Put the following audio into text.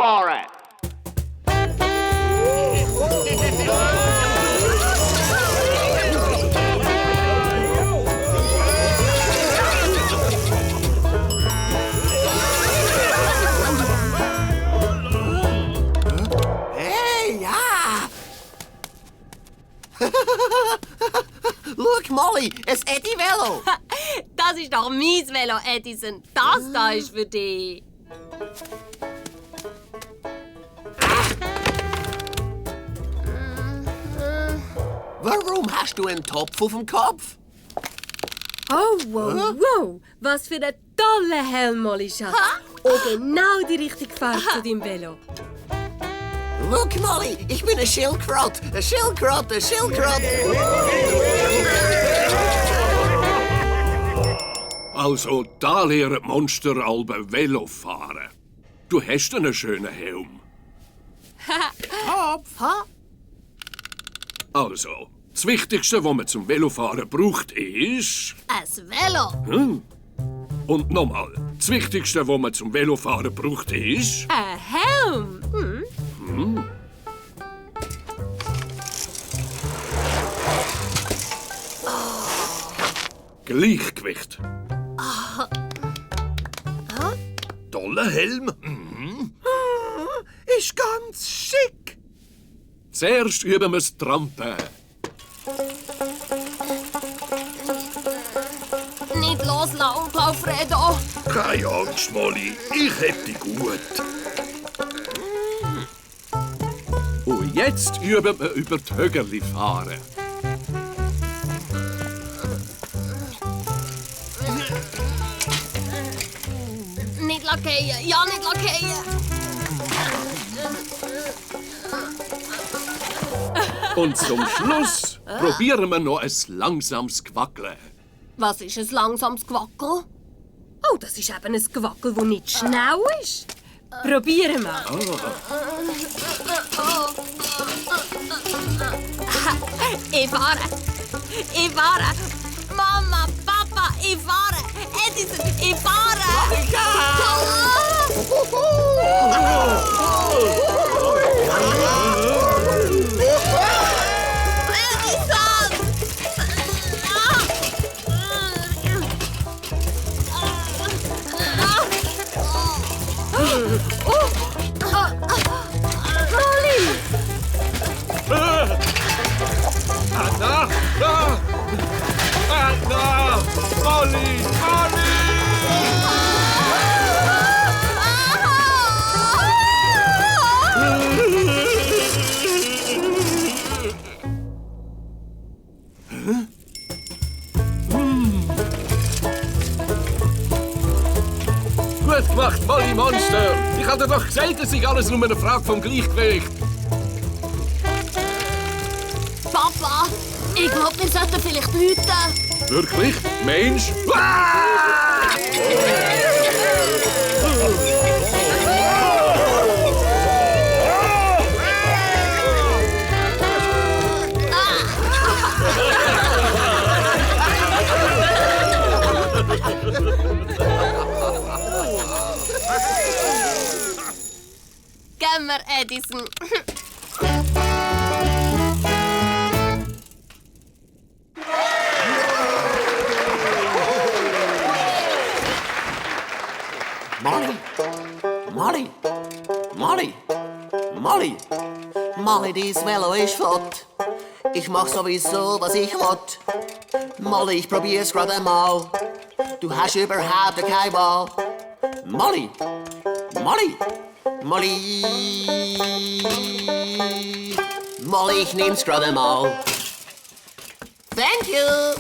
fahren. Hey, ja! Schau, Molly, ein Eddie-Velo. Das ist doch mein Velo, Edison. Das da ist für dich. Warum hast du einen Topf auf dem Kopf? Oh, wow, wow. Was für ein toller Helm, Molly, Schatz. Und genau die richtige Farbe zu deinem Velo. Schau, Molly, ich bin ein Schildkröte. Ein Schildkröte, ein Schildkröte. Also, da lernen Monster alle Velo fahren. Du hast einen schönen Helm. Topf, ha? Also, das Wichtigste, was man zum Velofahren braucht, ist... Ein Velo. Und nochmal, das Wichtigste, was man zum Velofahren braucht, ist... Ein Helm. Gleichgewicht. Toller Helm. Ist ganz schick. Zuerst üben wir das Trampen. Nicht loslassen, Onkel Alfredo. Keine Angst, Molly. Ich hab dich gut. Und jetzt üben wir über die Hügel fahren. Nicht lackieren. Ja, nicht lackieren. Und zum Schluss probieren wir noch ein langsames Gewackeln. Was ist ein langsames Gewackel? Oh, das ist eben ein Gewackel, das nicht schnell ist. Probieren wir. Ich fahre. Ich fahre. Mama, Papa, ich fahre. Edison, ich fahre. Molly! Molly! Gut gemacht, Molly Monster! Ich hatte doch gesagt, es ist alles nur eine Frage vom Gleichgewicht. Papa, ich glaube, wir sollten vielleicht hüten. Wirklich? Mensch? Gehen wir, Edison. Molly, Molly, Molly, Molly, Molly, dein Velo ist flott. Ich mach sowieso, was ich will. Molly, ich probier's grad einmal. Du hast überhaupt keine Wahl. Molly, Molly, Molly, Molly, ich nehm's grad einmal. Thank you.